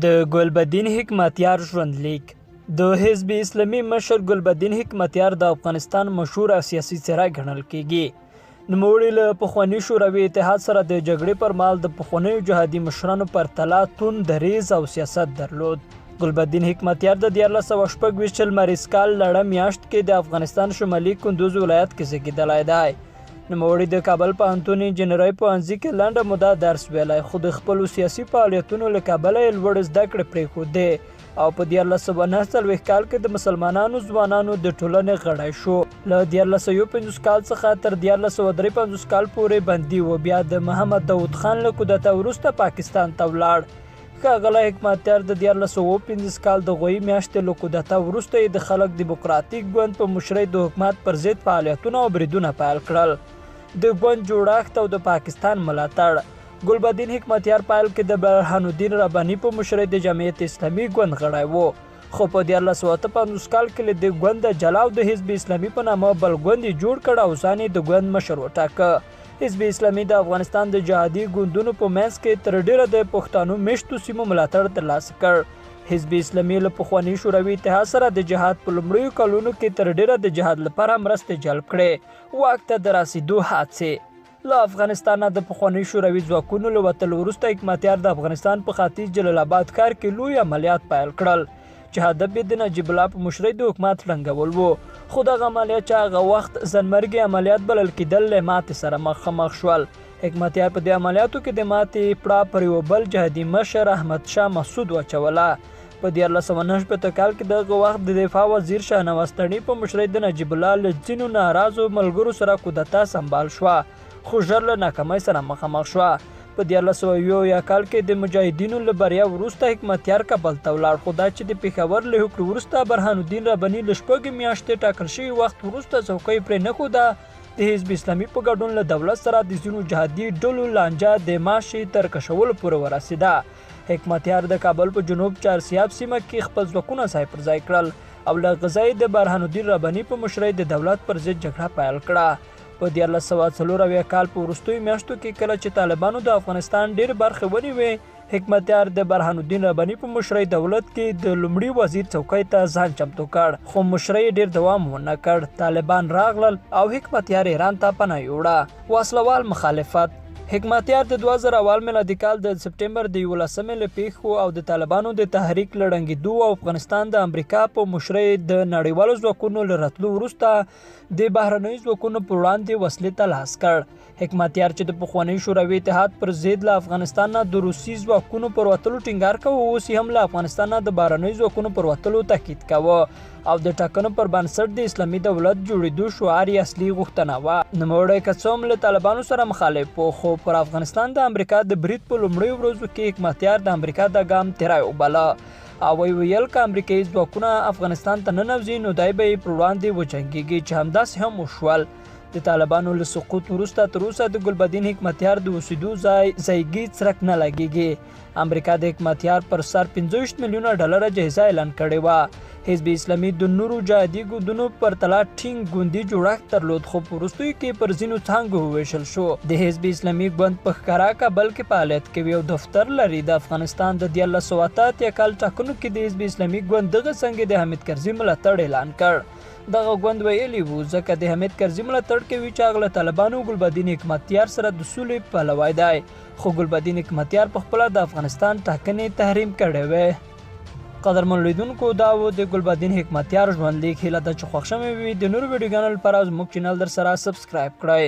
د ګلبدین حکمتیار ژوندلیک. د حزب اسلامي مشر ګلبدین حکمتیار د افغانستان مشهور سیاسي څېره ګڼل کېږي. نوموړي له پخواني شوروي اتحاد سره د جګړې پر مهال د پخوانیو جهادي مشرانو پرتله توند دریځ او سیاست درلود. ګلبدین حکمتیار د 1326 لمریز کال لړم میاشت کې د افغانستان شمالي کندوز ولایت کې زېږېدلی دی. نوموړي د کابل پوهنتون انجنیرۍ پوهنځي کې لنډه موده درس ویلی، خو د خپلو سیاسي فعالیتونو له کبله یې لوړې زده کړې پرېښودې او په 1349 کال کې د مسلمانانو ځوانانو د ټولنې غړی شو. له 1351 کال څخه تر 1353 کال پورې بندي و، بیا د محمد داود خان له کودتا وروسته پاکستان ته ولاړ. ښاغلی حکمتیار د 1355 کال د غویي میاشتې له کودتا وروسته یې د خلک دیموکراتیک ګوند په مشرۍ د حکومت پر ضد فعالیتونه او بریدونه پیل کړل. د ګوند جوړښت او د پاکستان ملاتړ. ګلبدین حکمتیار پیل کې د برهان الدین رباني په مشرۍ د جمعیت اسلامي ګوند غړی و، خو په 1358 کال کې له دې ګونده جلا او د حزب اسلامي په نامه بل ګوند یې جوړ کړ او ځان یې د ګوند مشر وټاکه. حزب اسلامي د افغانستان د جهادي ګوندونو په منځ کې تر ډېره د پښتانو مېشتو سیمو ملاتړ ترلاسه کړ. حزب اسلامي له پخواني شوروي اتحاد سره د جهاد په لومړیو کلونو کې تر ډېره د جهاد لپاره مرستې جلب کړې. واک ته د رسېدو هڅې. له افغانستانه د پخواني شوروي ځواکونو له وتلو وروسته حکمتیار د افغانستان په ختیځ جلال آباد ښار کې لوی عملیات پیل کړل چې هدف یې د نجیب الله په مشرۍ د حکومت ړنګول وو، خو دغه عملیات چې هغه وخت ځانمرګي عملیات بلل کېدل له ماتې سره مخامخ شول. حکمتیار په دې عملیاتو کې د ماتې پړه پر یوه بل جهادي مشر احمد شاه مسعود واچوله. په 1369 کال کې دغه وخت د دفاع وزیر شاهنواز تڼي په مشرۍ د نجیب الله له ځینو ناراضو ملګرو سره کودتا سمبال شوه، خو ژر له ناکامۍ سره مخامخ شوه. په 1371 کال کې د مجاهدینو له بریا وروسته حکمتیار کابل ته ولاړ، خو دا چې د پېښور له هوکړې وروسته برهان الدین رباني له 6 میاشتې ټاکل شوي وخت وروسته څوکۍ پرې نه ښوده، د حزب اسلامي په ګډون له دولت سره د ځینو جهادي ډلو لانجه د ماشې تر کشولو پورې ورسېده. حکمتیار د کابل په جنوب چارسیاب سیمه کې خپل ځواکونه ځای پر ځای کړل او له هغه ځایه د برهان الدین رباني په مشرۍ د دولت پر ضد جګړه پیل کړه. په 1374 کال په وروستیو میاشتو کې کله چې طالبانو د افغانستان ډېرې برخې ونیوې، حکمتیار د برهان الدین رباني په مشرۍ دولت کې د لومړي وزیر څوکۍ ته ځان چمتو کړ، خو مشرۍ یې ډېر دوام ونه کړ. طالبان راغلل او حکمتیار ایران ته پناه یوړه. وسلوال مخالفت. حکمتیار د 2001 میلادي کال د سپټمبر د 11مې له پېښو او د طالبانو د تحریک له ړنګېدو او افغانستان د امریکا په مشرۍ د نړیوالو ځواکونو له راتلو وروسته د بهرنیو ځواکونو پر وړاندې وسلې ته لاس کړ. حکمتیار چې د پخواني شوروي اتحاد پر ضد له افغانستان نه د روسي ځواکونو پر وتلو ټینګار کاوه، اوس یې هم له افغانستان نه د بهرنیو ځواکونو پر وتلو تاکید کاوه او د ټاکنو پر بنسټ د اسلامي دولت جوړېدو شعار یې اصلي غوښتنه وه. نوموړی که څه هم له طالبانو سره مخالف و، خو پر افغانستان د امریکا د برید په لومړیو ورځو کې حکمتیار د امریکا دا ګام تېری وباله او ویې ویل که امریکایي ځواکونه افغانستان ته ننوځي نو دی به یې پر وړاندې وجنګېږي، چې همداسې هم وشول. د طالبانو له سقوط وروسته تر اوسه د ګلبدین حکمتیار د اوسېدو ځای ځایګي څرک نه لګېږي. امریکا د حکمتیار پر سر 25 میلیونه ډالره جایزه اعلان کړې وه. حزب اسلامي د نورو جهادي ګوندونو پرتله ټینګ ګوندي جوړښت درلود، خو په وروستیو کې پر ځینو څانګو وویشل شو. د حزب اسلامي ګوند په ښکاره کابل کې فعالیت کوي او دفتر لري. د افغانستان د 1388 کال ټاکنو کې د حزب اسلامي ګوند دغه څانګې د حامد کرزي ملاتړ اعلان کړ. دغه ګوند ویلي وو ځکه د حامد کرزي ملاتړ کوي چې هغه له طالبانو ګلبدین حکمتیار سره د سولې پلوی دی، خو ګلبدین حکمتیار په خپله د افغانستان ټاکنې تحریم کړې وې. قدرمن لیدونکو، دا و د ګلبدین حکمتیار ژوندلیک. هیله ده چې خوښ شوی وي. د نورو ویډیوګانو لپاره زموږ چینل در سره سبسکرایب کړئ.